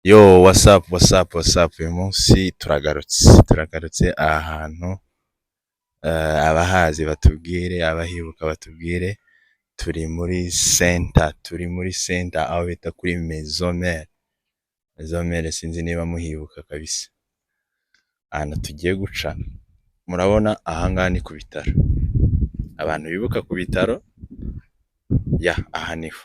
Yo, what's up, what's up, what's up? Uyu munsi turagarutse aha hantu, abahazi batubwire, abahibuka batubwire. Turi muri center, turi muri center aho bita kuri Maison Mère. Maison Mère, sinzi niba muhibuka kabisa. Ahantu tugiye guca, murabona ahangaha ni ku bitaro. Abantu bibuka ku bitaro, ya, aha niho,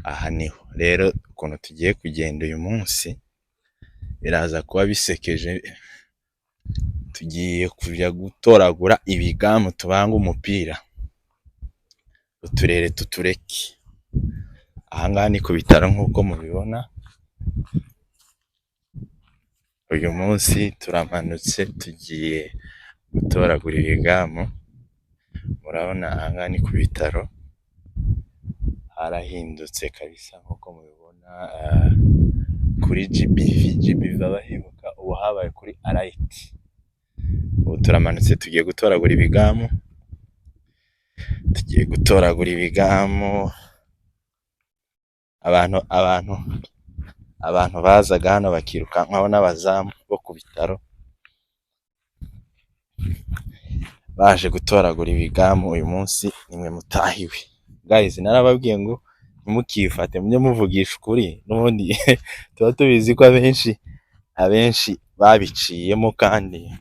aha niho. Rero ukuntu tugiye kugenda uyu munsi biraza kuba bisekeje. Tugiye kujya gutoragura ibigamu tubanga umupira, uturere tutureke. Ahangaha ni ku bitaro nk'uko mubibona. Uyu munsi turamanutse, tugiye gutoragura ibigamu. Murabona ahangaha ni ku bitaro, harahindutse kabisa nk'uko mubibona. Kuri GBV, GBV abahibuka, ubu habaye kuri Arayiti. Ubu turamanutse, tugiye gutoragura ibigamu, tugiye gutoragura ibigamu. Abantu bazaga hano bakirukankaho n'abazamu bo ku bitaro baje gutoragura ibigamu, uyu munsi nimwe mutahiwe. Guys, narababwiye ngo ntimukifate, mujye muvugisha ukuri. N'ubundi tuba tubizi ko abenshi babiciyemo kandi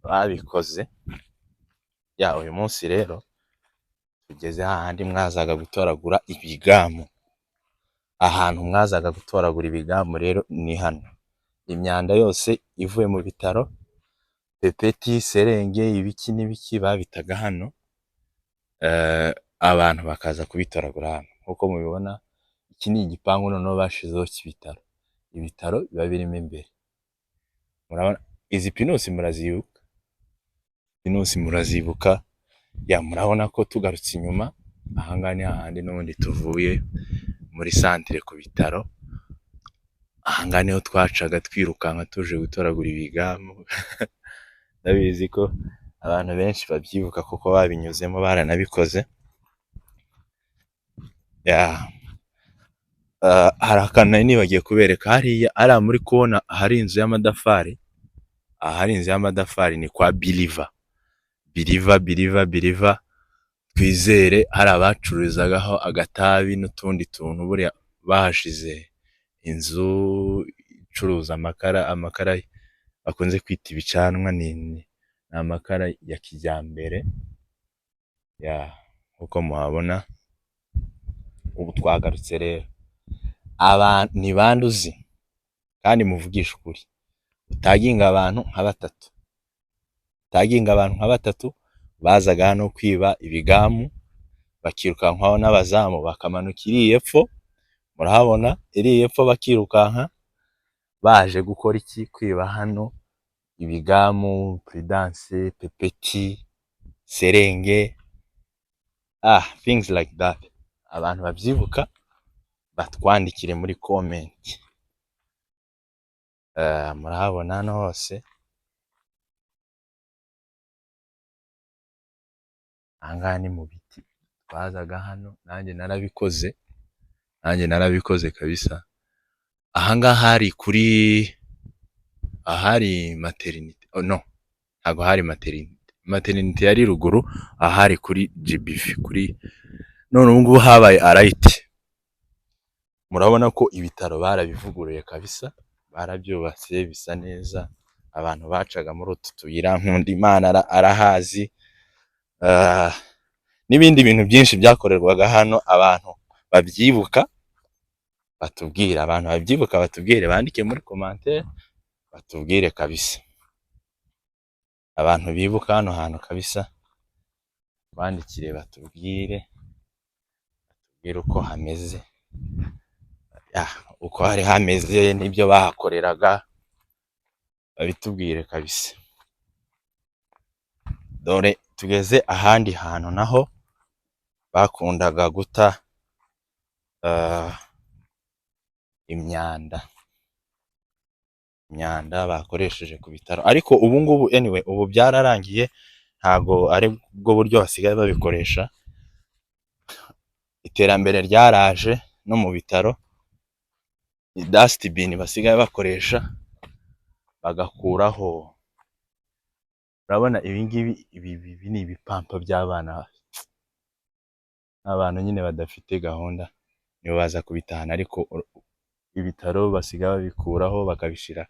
babikoze. Ya, uyu munsi rero tugeze hahandi mwazaga gutoragura ibigamu. Ahantu mwazaga gutoragura ibigamu rero ni hano. Imyanda yose ivuye mu bitaro, pepeti, serenge, ibiki n'ibiki, babitaga hano, abantu bakaza kubitoragura hano. Nk'uko mubibona, iki ni igipangu noneho bashizeho cy'ibitaro. Ibitaro biba birimo imbere. Murabona izi pinusi, murazibuka? Pinusi murazibuka? Ya, murabona ko tugarutse inyuma, ahangaha ni hahandi n'ubundi tuvuye muri centre ku bitaro. Ahangaha niho twacaga twirukanka tuje gutoragura ibigamu. Ndabizi ko abantu benshi babyibuka kuko babinyuzemo, baranabikoze. Ya, hari akantu nari nibagiwe kubereka hariya. Hariya muri kubona ahari inzu y'amatafari, ahari inzu y'amatafari ni kwa Biliva. Biliva, Biliva, Biliva Twizere. Hari abacururizagaho agatabi n'utundi tuntu. Buriya bahashize inzu icuruza amakara, amakara bakunze kwita ibicanwa, ni amakara ya kijyambere. Ya, nk'uko muhabona, ubu twagarutse rero. Aba ni bande uzi? Kandi muvugishe ukuri, utaginga abantu nka batatu, utaginga abantu nka batatu bazaga hano kwiba ibigamu, bakirukankwaho n'abazamu, bakamanuka iriya epfo. Murahabona iriya epfo, bakirukanka baje gukora iki? Kwiba hano ibigamu, Prudence, pepeti, serenge, ah, things like that. Abantu babyibuka batwandikire muri comment. Murahabona hano hose, ahangaha ni mu biti. Twazaga hano, nanjye narabikoze, nanjye narabikoze kabisa. Ahangaha hari kuri, ahari maternité. Oh, no, ntabwo hari maternité, maternité yari ruguru. Ahari kuri GBV, kuri none ubu ngubu habaye Arayiti. Murabona ko ibitaro barabivuguruye kabisa, barabyubatse bisa neza. Abantu bacaga muri utu tuyira, Nkundimana arahazi, n'ibindi bintu byinshi byakorerwaga hano. Abantu babyibuka batubwire, abantu babyibuka batubwire, bandike muri commentaire batubwire kabisa. Abantu bibuka hano hantu kabisa bandikire, batubwire uko hameze, uko hari hameze n'ibyo bahakoreraga, babitubwire kabisa. Dore tugeze ahandi hantu naho bakundaga guta imyanda, imyanda bakoresheje ku bitaro. Ariko ubu ngubu, anyway, ubu byararangiye, ntago ari bwo buryo basigaye babikoresha. Iterambere ryaraje no mu bitaro. Ni dustbin basigaye bakoresha bagakuraho. Urabona ibingibi, ibi ni ibipampa by'abana, abantu nyine badafite gahunda nibo baza kubitahana, ariko ibitaro basigaye babikuraho bakabishyira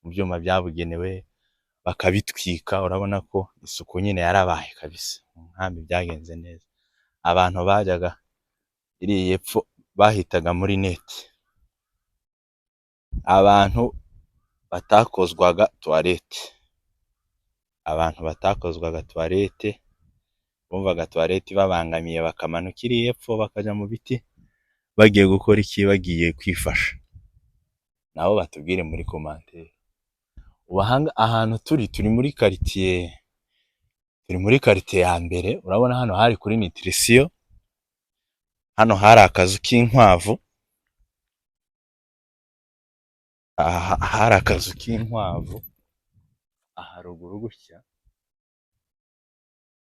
mu byuma byabugenewe bakabitwika. Urabona ko isuku nyine yarabaye kabisa, mu nkambi byagenze neza. Abantu bajyaga iriya epfo bahitaga muri net, abantu batakozwaga toilette, abantu batakozwaga toilette bumvaga toilette ibabangamiye bakamanuka iriya epfo bakajya mu biti bagiye gukora iki? Bagiye kwifasha. Nabo batubwire muri commentaire. Ubu ahantu turi muri quartier, turi muri quartier ya mbere. Urabona hano hari kuri nutrition, hano hari akazu k'inkwavu, aha hari akazu k'inkwavu, aha ruguru gutya,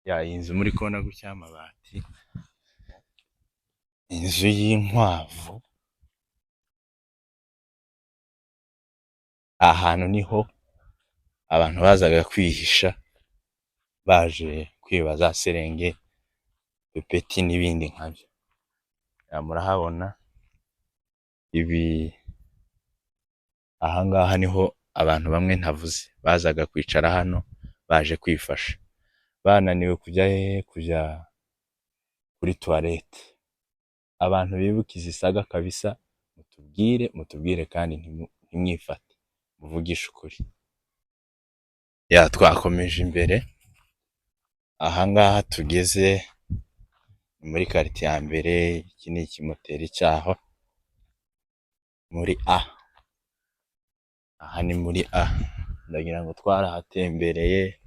ya iyi nzu muri kubona gutya y'amabati, inzu y'inkwavu, aha hantu niho abantu bazaga kwihisha baje kwiba za serenge, pepeti n'ibindi nkabyo. Murahabona ibi, aha ngaha niho abantu bamwe ntavuze bazaga kwicara hano baje kwifasha, bananiwe kujya hehe? Kujya kuri toilette. Abantu bibuka izi saga kabisa mutubwire, mutubwire kandi ntimwifate, muvugishe ukuri. Ya twakomeje imbere, aha ngaha tugeze ni muri quartier ya mbere, iki ni ikimoteri cyaho muri A, aha ni muri A, ndagira ngo twarahatembereye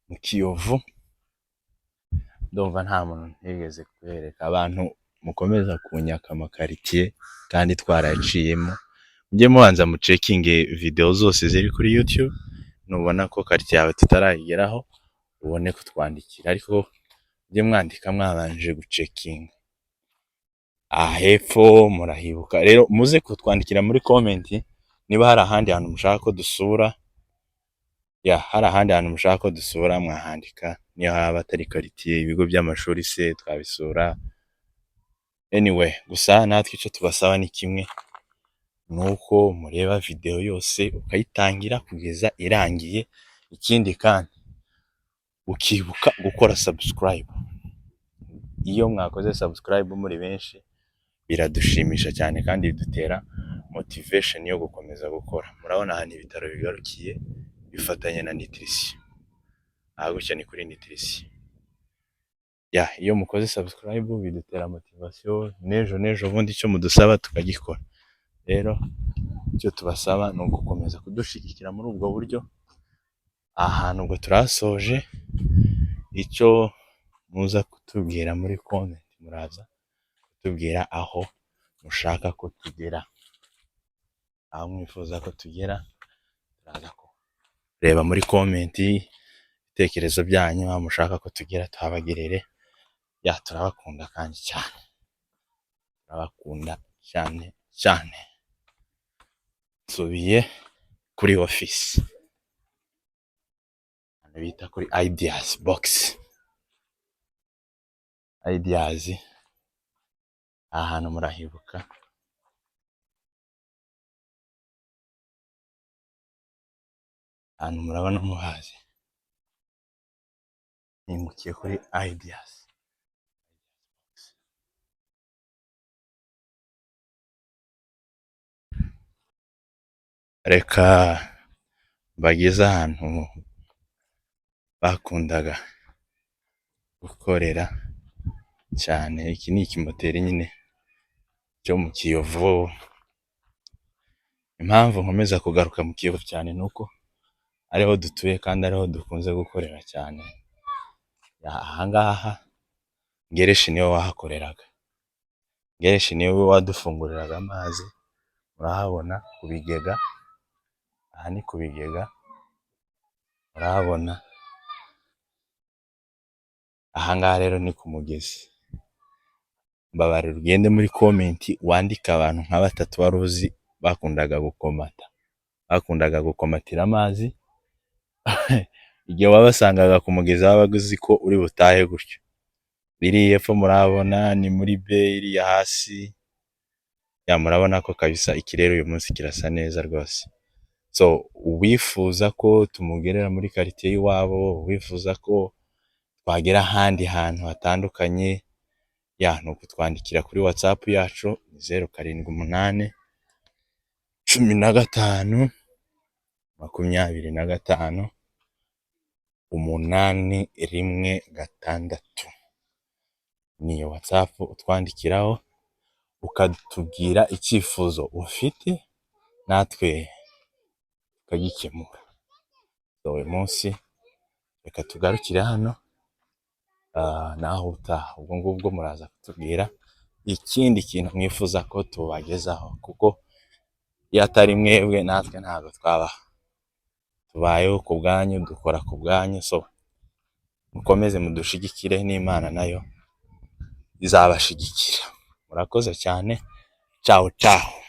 mu Kiyovu, ndumva nta muntu ntigeze kubereka. Abantu mukomeza kunyaka amaquartier kandi twarayaciyemo, mujye mubanza mucheckinge video zose ziri kuri YouTube, nubona ko quartier yawe tutarayigeraho ubone kutwandikira, ariko mujye mwandika mwabanje gucheckinga. Aha hepfo murahibuka rero, muze kutwandikira muri comment niba hari ahandi hantu mushaka ko dusura, ya hari ahandi hantu mushaka ko dusura mwahandika, niyo haba atari quartier, ibigo by'amashuri se twabisura. Anyway, gusa natwe icyo tubasaba ni kimwe, ni uko mureba video yose ukayitangira kugeza irangiye, ikindi kandi ukibuka gukora subscribe. Iyo mwakoze subscribe muri benshi biradushimisha cyane kandi bidutera motivation yo gukomeza gukora. Murabona ahantu ibitaro bigarukiye bifatanye na nutrition, aha gutya ni kuri nutrition. Ya iyo mukoze subscribe bidutera motivation, n'ejo n'ejo bundi icyo mudusaba tukagikora. Rero icyo tubasaba ni ugukomeza kudushyigikira muri ubwo buryo. Aha hantu ubwo turahasoje, icyo muza kutubwira muri comment, muraza kutubwira aho mushaka ko tugera, aho mwifuza ko tugera, turaza kureba muri comment ibitekerezo byanyu, aho mushaka ko tugera tuhabagerere. Ya turabakunda kandi cyane, turabakunda cyane cyane. Nsubiye kuri office, ahantu bita kuri Ideas Box. Ideas, aha hantu murahibuka, ahantu murabona muhazi, nimukiye kuri Ideas. Reka mbageze ahantu bakundaga gukorera cyane, iki ni ikimoteri nyine cyo mu Kiyovu. Impamvu nkomeza kugaruka mu Kiyovu cyane ni uko ariho dutuye kandi ariho dukunze gukorera cyane. Aha ngaha Ngereshi niwe wahakoreraga, Ngereshi niwe wadufunguriraga amazi, murahabona ku bigega, aha ni ku bigega murahabona, aha ngaha rero ni ku mugezi. Mbabarira ugende muri comment wandike abantu nka batatu wari uzi Bakundaga gukomata, bakundaga gukomatira amazi. Igihe wabasangaga ku mugezi, wabaga uzi ko uri butahe gutyo. Biriya epfo murabona ni muri be iriya hasi ya. Murabona ko kabisa ikirere uyu munsi kirasa neza rwose. So uwifuza ko tumugerera muri quartier y'iwabo, uwifuza ko twagera ahandi hantu hatandukanye, ya, ni ukutwandikira kuri WhatsApp yacu, 0781525816. Ni WhatsApp utwandikiraho ukatubwira icyifuzo ufite, natwe tukagikemura. Uyu munsi reka tugarukire hano, naho utaha. Ubwo ngubwo muraza kutubwira ikindi kintu mwifuza ko tubagezaho, kuko iyo atari mwebwe natwe ntabwo twabaho. Tubayeho ku bwanyu, dukora ku bwanyu. So mukomeze mudushigikire, n'Imana nayo izabashigikira. Murakoze cyane, ciao ciao.